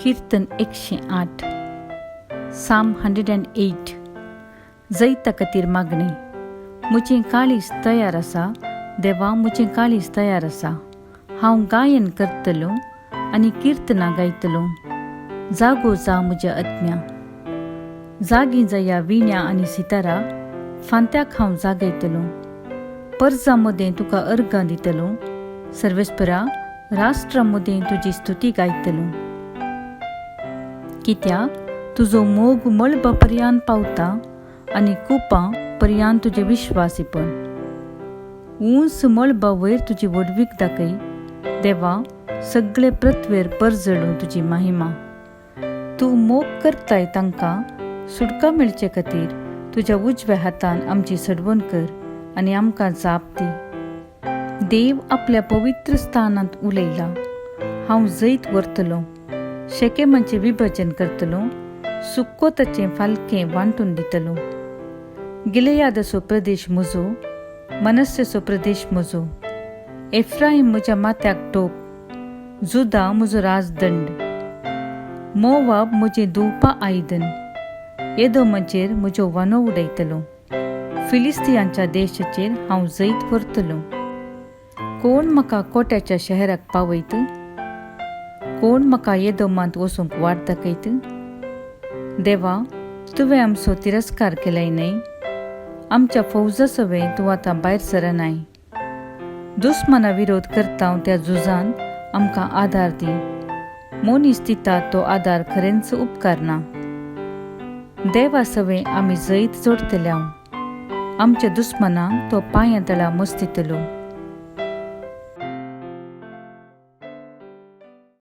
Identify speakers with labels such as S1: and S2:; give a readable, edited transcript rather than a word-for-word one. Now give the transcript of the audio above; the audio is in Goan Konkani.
S1: कीर्तन 108, Psalm 108. जैता खातीर मागणें. म्हजें काळीज तयार आसा, देवा, म्हजें काळीज तयार आसा. हांव गायन करतलों आनी किर्तनां गायतलों. जागो जा म्हज्या आत्म्या. जागीं जाया विण्या आनी सितारा, फांत्याक हांव जागयतलों. परजा मदें तुका अर्गां दितलों, सर्वेस्परा, राष्ट्रा मदें तुजी स्तुती गायतलों. कित्याक तुजो मोग मळबा पर्यान पावता आनी कुपां पर्यान तुजें विश्वासीपण. ऊंच मळबा वयर तुजी व्हडवीक दाखय, देवा, सगळे पृथ्वेर परजळूं तुजी महिमा. तूं मोग करताय तांकां सुटका मेळचे खातीर तुज्या उजव्या हातान आमची सडवण कर आनी आमकां जाप दी. देव आपल्या पवित्र स्थानांत उलयला, हांव जैत व्हरतलों, शेकेमाचें विभजन करतलों, सुक्कोताचें फालकें वांटून दितलों. गिलेयादाचो प्रदेश म्हजो, मनस्याचो प्रदेश म्हजो. एफ्राहीम म्हज्या माथ्याक टोप, जुदा म्हजो राजदंड. मोवाब म्हजें धुवपा आयदन, येदोमाचेर म्हज्यो वानो उडयतलों. फिलिस्तियांच्या देशाचेर हांव जैत व्हरतलों. कोण म्हाका कोट्याच्या शहराक पावयत? कोण म्हाका येदोमांत वचूंक वाट दाखयत? देवा, तुवें आमचो तिरस्कार केलाय न्हय? आमच्या फौजा सवें तूं आतां भायर सरनाय. दुस्माना विरोध करता त्या झुजान आमकां आदार दी. मनीस दिता तो आदार खरेंच उपकारना. देवा सवें आमी जैत जोडटले. आमच्या दुस्मनांक तो पांयां तळा मस्तितलो.